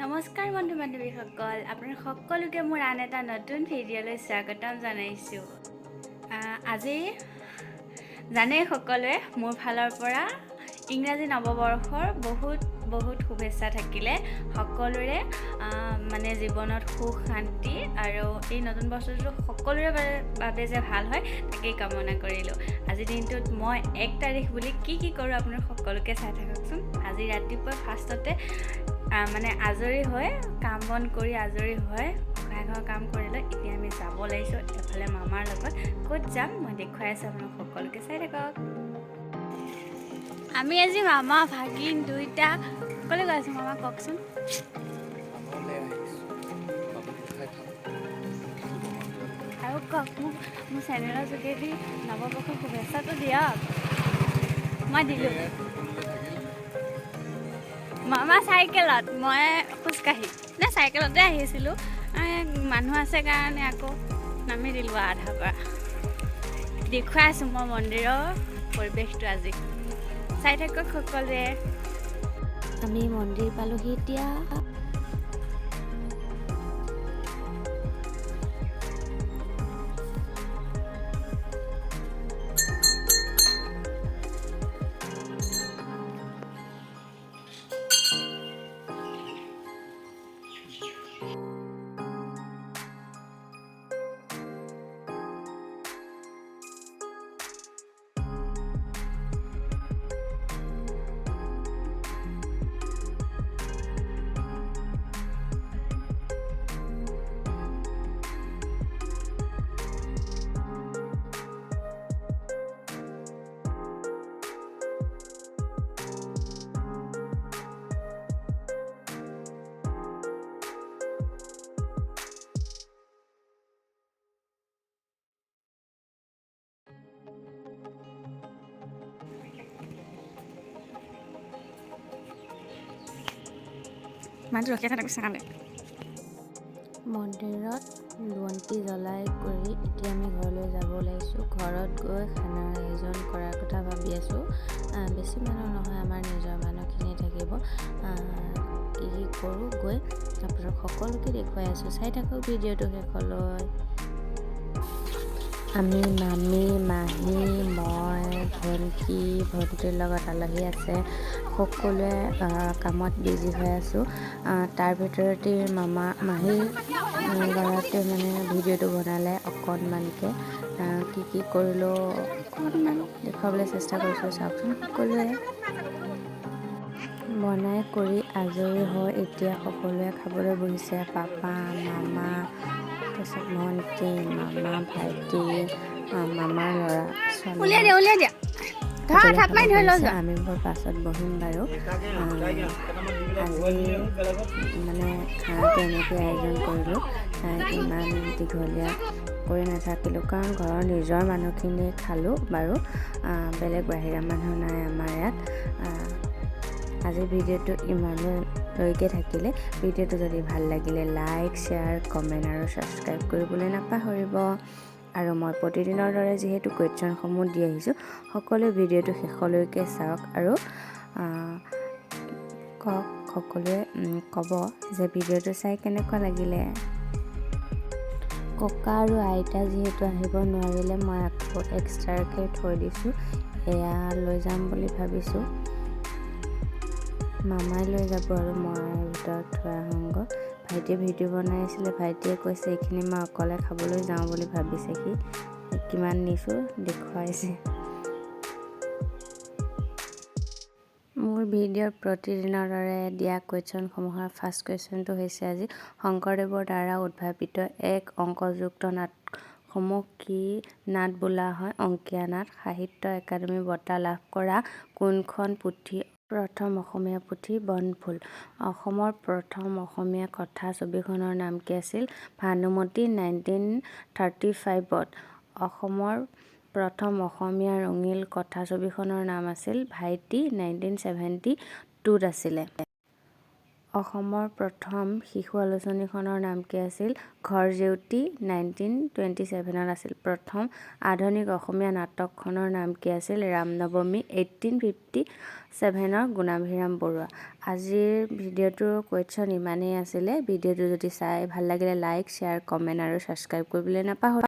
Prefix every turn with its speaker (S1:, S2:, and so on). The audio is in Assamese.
S1: নমস্কাৰ বন্ধু বান্ধৱীসকল, আপোনালোক সকলোকে মোৰ আন এটা নতুন ভিডিঅ'লৈ স্বাগতম জনাইছোঁ। আজি জানেই সকলোৱে, মোৰ ফালৰ পৰা ইংৰাজী নৱবৰ্ষৰ বহুত বহুত শুভেচ্ছা থাকিলে। সকলোৰে মানে জীৱনত সুখ শান্তি আৰু এই নতুন বছৰটো সকলোৰে বাবে যে ভাল হয়, তাকেই কামনা কৰিলোঁ। আজিৰ দিনটোত মই 1 তাৰিখ বুলি কি কি কৰোঁ, আপোনালোক সকলোকে চাই থাককচোন। আজি ৰাতিপুৱা ফাৰ্ষ্টতে মানে আজৰি হৈ, কাম বন কৰি আজৰি হৈ, গোসাঁই ঘৰৰ কাম কৰি লৈ এতিয়া আমি যাব লাগিছোঁ এফালে মামাৰ লগত। ক'ত যাম মই দেখুৱাই আছোঁ আপোনালোক সকলোকে, চাই থাকক। আমি আজি মামা ভাগিন দুইটা ক'লৈ গৈ আছোঁ মামা, কওকচোন?
S2: থানলৈ আহিছোঁ, বাবু গোসাঁই থান, শিৱ মন্দিৰত।
S1: আৰু কওক, মোক মোৰ চেনেলৰ যোগেদি নৱবৰ্ষৰ শুভেচ্ছাটো দিয়ক। মই দিলোঁ।
S2: সেয়ে সকলোলৈ থাকিল।
S1: মামা চাইকেলত, মই খোজকাঢ়ি নে চাইকেলতে আহিছিলোঁ। এই মানুহ আছে কাৰণে আকৌ নামি দিলোঁ আধাৰ পৰা। দেখুৱাই আছোঁ মই মন্দিৰৰ পৰিৱেশটো আজি, চাই থাকক সকলোৱে।
S3: আমি মন্দিৰ পালোহি এতিয়া।
S1: মানুহটো ৰখি আছে, তাক চালে।
S3: মন্দিৰত বন্তি জ্বলাই কৰি এতিয়া আমি ঘৰলৈ যাব ওলাইছোঁ। ঘৰত গৈ খানাৰ আয়োজন কৰাৰ কথা ভাবি আছোঁ। বেছি মানুহ নহয়, আমাৰ নিজৰ মানুহখিনি থাকিব। কি কি কৰোঁ গৈ আপোনালোক সকলোকে দেখুৱাই আছোঁ, চাই থাকক ভিডিঅ'টো শেষলৈ। আমি মামী, মাহী, মই, ভণ্টি, ভণ্টিৰ লগত আলহী আছে, সকলোৱে কামত বিজি হৈ আছোঁ। তাৰ ভিতৰতে মামা মাহী ল'ৰাটোৱে মানে ভিডিঅ'টো বনালে অকণমানকৈ। কি কি কৰিলোঁ অকণমান দেখুৱাবলৈ চেষ্টা কৰিছোঁ, চাওকচোন সকলোৱে। বনাই কৰি আজৰি হৈ এতিয়া সকলোৱে খাবলৈ বহিছে। পাপা, মামা, তাৰপিছত ভণ্টি, মামা, ভাইটি, মামাৰ ল'ৰা ছোৱালী
S1: উলিয়াই দিয়া, উলিয়াই দিয়া, ধৰা।
S3: সকলোৱে
S1: থাপ
S3: খাব
S1: মাৰি ধৰি লৈ
S3: বহিছে।
S1: যোৱা।
S3: আমি বৰ পাছত বহিম বাৰু। আজি মানে খানাটো এনেকৈ আয়োজন কৰিলোঁ, ইমান দীঘলীয়া কৰি নাথাকিলোঁ, কাৰণ ঘৰৰ নিজৰ মানুহখিনিয়ে খালোঁ বাৰু, বেলেগ বাহিৰা মানুহ নাই আমাৰ ইয়াত। আজিৰ ভিডিঅ'টো ইমানলৈকে থাকিলে। ভিডিঅ'টো যদি ভাল লাগিলে লাইক, শ্বেয়াৰ, কমেণ্ট আৰু ছাবস্ক্ৰাইব কৰিবলৈ নাপাহৰিব। আৰু মই প্ৰতিদিনৰ দৰে যিহেতু কুৱেশ্যনসমূহ দি আহিছোঁ, সকলোৱে ভিডিঅ'টো শেষলৈকে চাওক আৰু কওক, সকলোৱে ক'ব যে ভিডিঅ'টো চাই কেনেকুৱা লাগিলে। ককা আৰু আইতা যিহেতু আহিব নোৱাৰিলে, মই আকৌ এক্সট্ৰাকৈ থৈ দিছোঁ, এয়া লৈ যাম বুলি ভাবিছোঁ। মামাই লৈ যাব আৰু মই ভিতৰত থৈ আহোঁগৈ। ভাইটিয়ে ভিডিঅ' বনাই আছিলে। ভাইটিয়ে কৈছে, এইখিনি মই অকলে খাবলৈ যাওঁ বুলি ভাবিছে। সি কিমান নিছোঁ দেখুৱাইছে। মোৰ ভিডিঅ'ত প্ৰতিদিনৰ দৰে দিয়া কুৱেশ্যনসমূহৰ ফাৰ্ষ্ট কুৱেশ্যনটো হৈছে, আজি শংকৰদেৱৰ দ্বাৰা উদ্ভাৱিত এক অংকযুক্ত নাটসমূহ কি নাট বোলা হয়? অংকীয়া নাট। সাহিত্য একাডেমী বঁটা লাভ কৰা কোনখন পুথি প্ৰথম অসমীয়া পুথি? বনফুল। অসমৰ প্ৰথম অসমীয়া কথা ছবিখনৰ নাম কি আছিল? ভানুমতী, 1935ত। অসমৰ প্ৰথম অসমীয়া ৰঙীল কথা ছবিখনৰ নাম আছিল ভাইটি, 1972ত আছিলে। অসমৰ প্ৰথম শিশু আলোচনীখনৰ নাম কি আছিল? ঘৰ জেউতি, 1927ত আছিল। প্ৰথম আধুনিক অসমীয়া নাটকখনৰ নাম কি আছিল? ৰামনৱমী, 1857ৰ গুণাভিৰাম বৰুৱা। আজিৰ ভিডিঅ'টোৰ কুৱেশ্যন ইমানেই আছিলে। ভিডিঅ'টো যদি চাই ভাল লাগিলে লাইক, শ্বেয়াৰ, কমেণ্ট আৰু ছাবস্ক্ৰাইব কৰিবলৈ নাপাহৰিব।